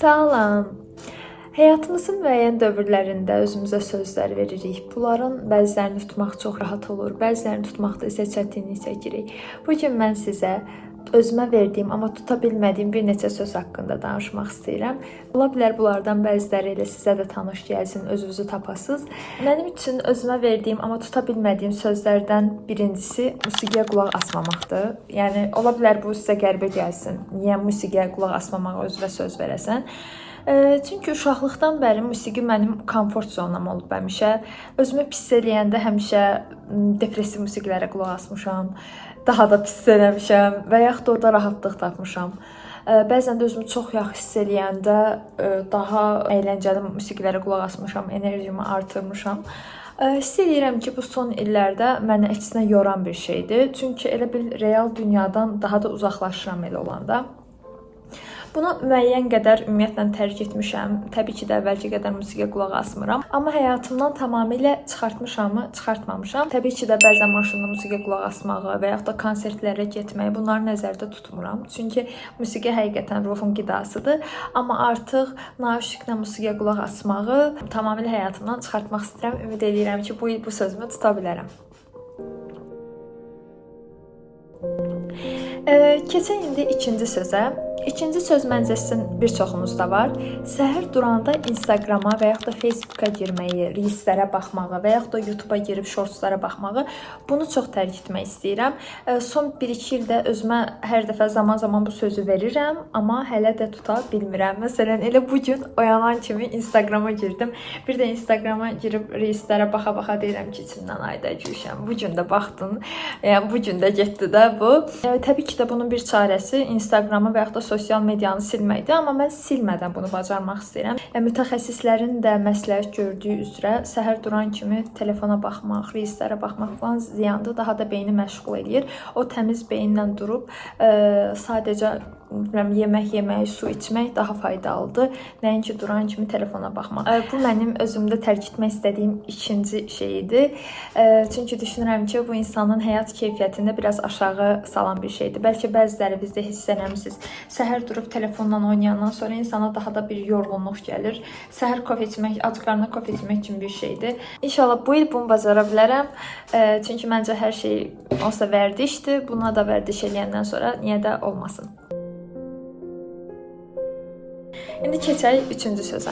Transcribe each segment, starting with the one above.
Salam. Həyatımızın müəyyən dövrlərində özümüzə sözlər veririk. Bunların bəzilərini tutmaq çox rahat olur, bəzilərini tutmaqda isə çətinlik çəkirik. Bu gün mən sizə özümə verdiyim, amma tuta bilmədiyim bir neçə söz haqqında danışmaq istəyirəm. Ola bilər bunlardan bəziləri elə sizə də tanış gəlsin, özünüzü tapasınız. Mənim üçün özümə verdiyim, amma tuta bilmədiyim sözlərdən birincisi musiqiyə qulaq asmamaqdır. Yəni ola bilər bu sizə qəribə gəlsin. Niyə musiqiyə qulaq asmamağa özünə söz verəsən? Çünki uşaqlıqdan bəri musiqi mənim komfort zonam olub həmişə. Özümü pis eləyəndə həmişə depressiv musiqilərə qulaq asmışam. Daha da pis eləmişəm və yaxud da orada rahatlıq tapmışam. Bəzən də özümü çox yaxşı hiss eləyəndə daha əyləncəli musiqilərə qulaq asmışam, enerjimi artırmışam. Hiss eləyirəm ki, bu son illərdə məni əksinə yoran bir şeydir. Çünki elə bil real dünyadan daha da uzaqlaşıram elə olanda. Bunu müəyyən qədər ümumiyyətlə tərk etmişəm. Təbii ki də əvvəlki qədər musiqiyə qulaq asmıram. Amma həyatımdan tamamilə çıxartmışammı? Çıxartmamışam. Təbii ki də bəzən maşında musiqiyə qulaq asmağı və yaxud da konsertlərə getməyi bunları nəzərdə tutmuram. Çünki musiqi həqiqətən ruhun qidasıdır. Amma artıq naüşiklə musiqiyə qulaq asmağı tamamilə həyatımdan çıxartmaq istəyirəm. Ümid eləyirəm ki, bu il bu sözümü tuta bilərəm. Keçək indi ikinci sözə. İkinci söz məncə sizin bir çoxunuzda var. Səhər duranda Instagrama və yaxud da Facebooka girməyi, Reelslərə baxmağı və yaxud da YouTube'a girib shortslara baxmağı, bunu çox tərk etmək istəyirəm. Son 1-2 ildə özümə hər dəfə zaman-zaman bu sözü verirəm, amma hələ də tuta bilmirəm. Məsələn, elə bu gün oyanan kimi Instagrama girdim. Bir də Instagrama girib Reelslərə baxa-baxa deyirəm ki, içimdən ayda Gülşən, bu gün də baxdın. Yəni bu gün də getdi də bu. Təbii ki də bunun bir çarəsi Instagramı və yaxud da sosial medianı silməkdir, amma mən silmədən bunu bacarmaq istəyirəm. Yəni, mütəxəssislərin də məsləhət gördüyü üzrə səhər duran kimi telefona baxmaq, reelslərə baxmaq falan ziyandır, daha da beyni məşğul eləyir. O təmiz beyinlə durub sadəcə bilmirəm, yemək yemək, su içmək daha faydalıdır, nəinki duran kimi telefona baxmaq. Bu mənim özümdə tərk etmək istədiyim ikinci şey idi. Çünki düşünürəm ki, bu insanın həyat keyfiyyətini biraz aşağı salan bir şeydir. Bəlkə bəziləri bizdə hiss eləmisiniz. Səhər durub telefonla oynayandan sonra insana daha da bir yorğunluq gəlir. Səhər kofe içmək, ac qarnına kofe içmək kimi bir şeydir. İnşallah bu il bunu bacara bilərəm. Çünki məncə hər şey olsa vərdişdir. Buna da vərdiş eləyəndən sonra niyə də olmasın. İndi keçək üçüncü sözə.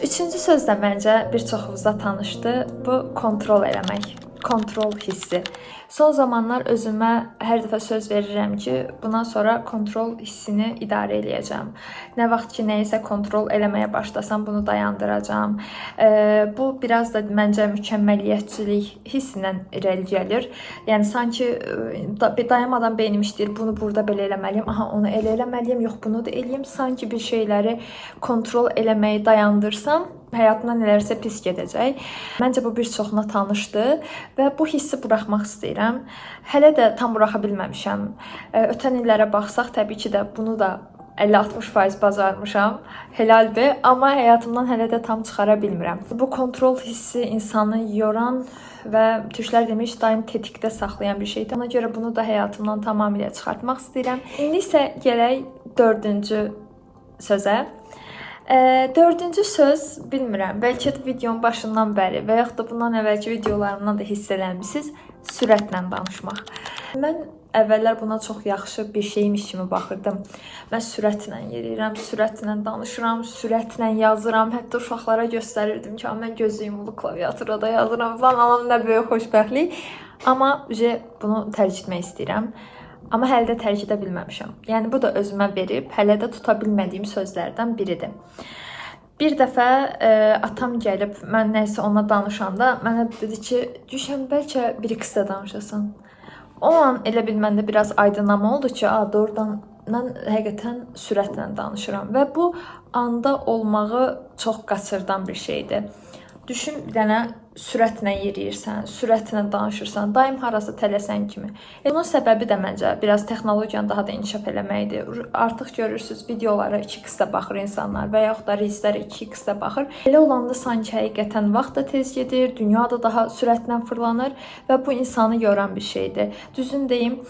Üçüncü söz də məncə bir çoxunuza tanışdı. Bu kontrol eləmək, kontrol hissi. Son zamanlar özümə hər dəfə söz verirəm ki, bundan sonra kontrol hissini idarə eləyəcəm. Nə vaxt ki, nəyisə kontrol eləməyə başlasam, bunu dayandıracağam. Bu biraz da məncə mükəmməliyyətçilik hissindən irəli gəlir. Yəni sanki dayanmadan beynim işləyir, bunu burada belə eləməliyəm, aha onu elə eləməliyəm, yox bunu da eləyim. Sanki bir şeyləri kontrol eləməyi dayandırsam, həyatımda nələrsə pis gedəcək. Məncə bu bir çoxuna tanışdı və bu hissi buraxmaq istəyirəm. Hələ də tam buraxa bilməmişəm. Ötən illərə baxsaq, təbii ki də bunu da 50-60% bacarmışam. Helal be, amma həyatımdan hələ də tam çıxara bilmirəm. Bu kontrol hissi insanı yoran və türklər demiş, daim tetikdə saxlayan bir şeydir. Ona görə bunu da həyatımdan tamamilə çıxartmaq istəyirəm. İndi isə gələk dördüncü sözə. Dördüncü söz, bilmirəm, bəlkə də videonun başından bəri və yaxud da bundan əvvəlki videolarımdan da hiss eləmisiniz, sürətlə danışmaq. Mən əvvəllər buna çox yaxşı bir şeymiş kimi baxırdım. Mən sürətlə yeriyirəm, sürətlə danışıram, sürətlə yazıram. Hətta uşaqlara göstərirdim ki, mən gözü yumulu klaviatura da yazıram falan, anam nə böyük xoşbəxtlik. Amma bunu tərk etmək istəyirəm. Amma hələ də tərk edə bilməmişəm. Yəni bu da özümə verib hələ də tuta bilmədiyim sözlərdən biridir. Bir dəfə atam gəlib mən nəsə ona danışanda mənə dedi ki, Gülşən bəlkə bir qısa danışasan. O an elə bil məndə biraz aydınlama oldu ki, doğrudan mən həqiqətən sürətlə danışıram və bu anda olmağı çox qaçırdan bir şeydir. Düşün, bir dənə sürətlə yeriyirsən, sürətlə danışırsan, daim harasa tələsən kimi. Bunun səbəbi də məncə biraz texnologiyanın daha da inkişaf eləməyidir. Artıq görürsüz, videolara 2x-də baxır insanlar və yaxud da reelslərə 2x-də baxır. Elə olanda sanki həqiqətən vaxt da tez gedir, dünya da daha sürətlə fırlanır və bu insanı yoran bir şeydir. Düzün deyim,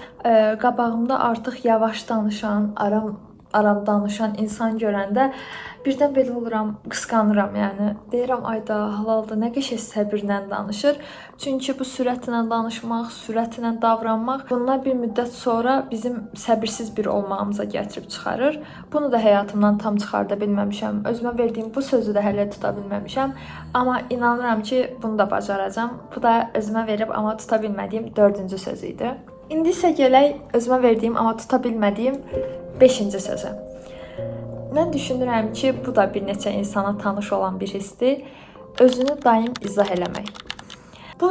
qabağımda artıq yavaş danışan, aram aram danışan insan görəndə birdən belə oluram, qısqanıram, yəni. Deyirəm, ayda halaldır, nə qəşəng səbirlə danışır. Çünki bu sürətlə danışmaq, sürətlə davranmaq bunlar bir müddət sonra bizim səbirsiz bir olmağımıza gətirib çıxarır. Bunu da həyatımdan tam çıxarda bilməmişəm. Özümə verdiyim bu sözü də hələ tuta bilməmişəm. Amma inanıram ki, bunu da bacaracağam. Bu da özümə verib amma tuta bilmədiyim 4-cü söz idi. İndi isə gələk özümə verdiyim amma tuta bilmədiyim 5-ci sözə. Mən düşünürəm ki, bu da bir neçə insana tanış olan bir hissdir. Özünü daim izah eləmək. Bu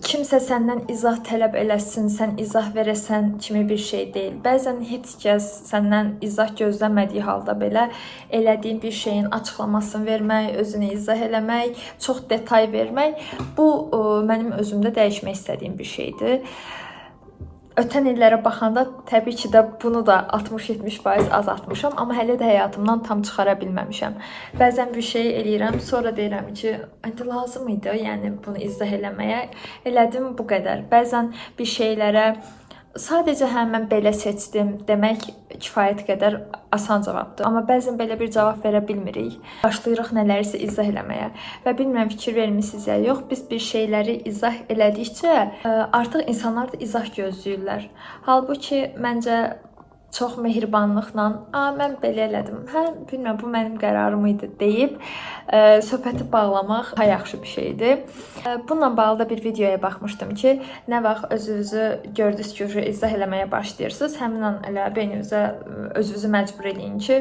kimsə səndən izah tələb eləsin, sən izah verəsən kimi bir şey deyil. Bəzən heç kəs səndən izah gözləmədiyi halda belə elədiyin bir şeyin açıqlamasını vermək, özünü izah eləmək, çox detay vermək, bu mənim özümdə dəyişmək istədiyim bir şeydir. Ötən illərə baxanda təbii ki də bunu da 60-70% azaltmışam, amma hələ də həyatımdan tam çıxara bilməmişəm. Bəzən bir şey eləyirəm, sonra deyirəm ki, indi lazım idi, yəni bunu izah eləməyə. Elədim bu qədər. Bəzən bir şeylərə sadəcə hə mən belə seçdim demək kifayət qədər asan cavabdır. Amma bəzən belə bir cavab verə bilmirik. Başlayırıq nələrisə izah eləməyə. Və bilmirəm fikir vermisiniz ya yox, biz bir şeyləri izah elədikcə artıq insanlar da izah gözləyirlər. Halbuki məncə çox mehribanlıqla, mən belə elədim, hə, bilmirəm, bu mənim qərarım idi deyib söhbəti bağlamaq daha yaxşı bir şeydir. Bununla bağlı da bir videoya baxmışdım ki, nə vaxt özünüzü gördünüz ki, izah eləməyə başlayırsınız, həmin an elə beyninizə özünüzü məcbur eləyin ki,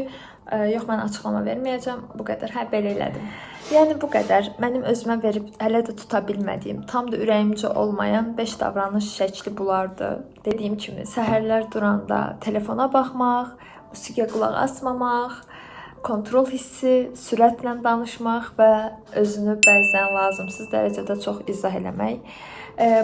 yox, mən açıqlama verməyəcəm, bu qədər, hə, belə elədim. Yəni bu qədər. Mənim özümə verib hələ də tuta bilmədiyim, tam da ürəyimcə olmayan 5 davranış şəkli bulardı. Dediyim kimi, səhərlər duranda telefona baxmaq, musiqiyə qulaq asmamaq, kontrol hissi, sürətlə danışmaq və özünü bəzən lazımsız dərəcədə çox izah eləmək.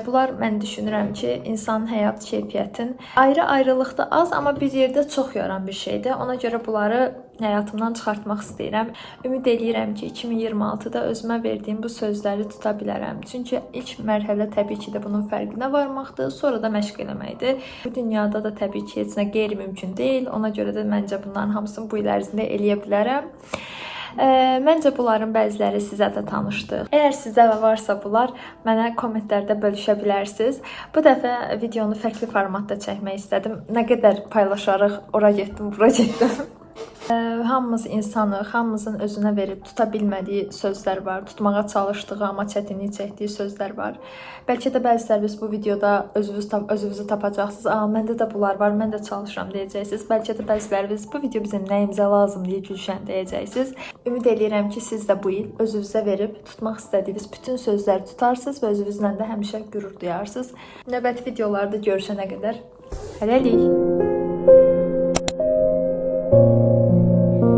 Bunlar mən düşünürəm ki, insanın həyat keyfiyyətini ayrı-ayrılıqda az, amma bir yerdə çox yoran bir şeydir. Ona görə bunları həyatımdan çıxartmaq istəyirəm. Ümid eləyirəm ki, 2026-da özümə verdiyim bu sözləri tuta bilərəm. Çünki ilk mərhələ təbii ki də bunun fərqinə varmaqdır, sonra da məşq eləməkdir. Bu dünyada da təbii ki, heç nə qeyri-mümkün deyil. Ona görə də məncə bunların hamısını bu il ərzində eləyə bilərəm. Məncə bunların bəziləri sizə də tanışdır. Əgər sizdə də varsa bunlar, mənə kommentlərdə bölüşə bilərsiniz. Bu dəfə videonu fərqli formatda çəkmək istədim. Nə qədər paylaşarıq, ora getdim, bura getdim. Hamımız insanıq, hamımızın özünə verib tuta bilmədiyi sözlər var, tutmağa çalışdığı, amma çətinlik çəkdiyi sözlər var. Bəlkə də bəziləriniz bu videoda özünüzü tapacaqsınız. Aa, məndə də bunlar var, mən də çalışıram deyəcəksiniz. Bəlkə də bəziləriniz bu video bizim nəyimizə lazım deyə gülşən deyəcəksiniz. Ümid eləyirəm ki, siz də bu il özünüzə verib tutmaq istədiyiniz bütün sözləri tutarsınız və özünüzlə də həmişə qürur duyarsınız. Növbəti videolarda görüşənə qədər hələlik.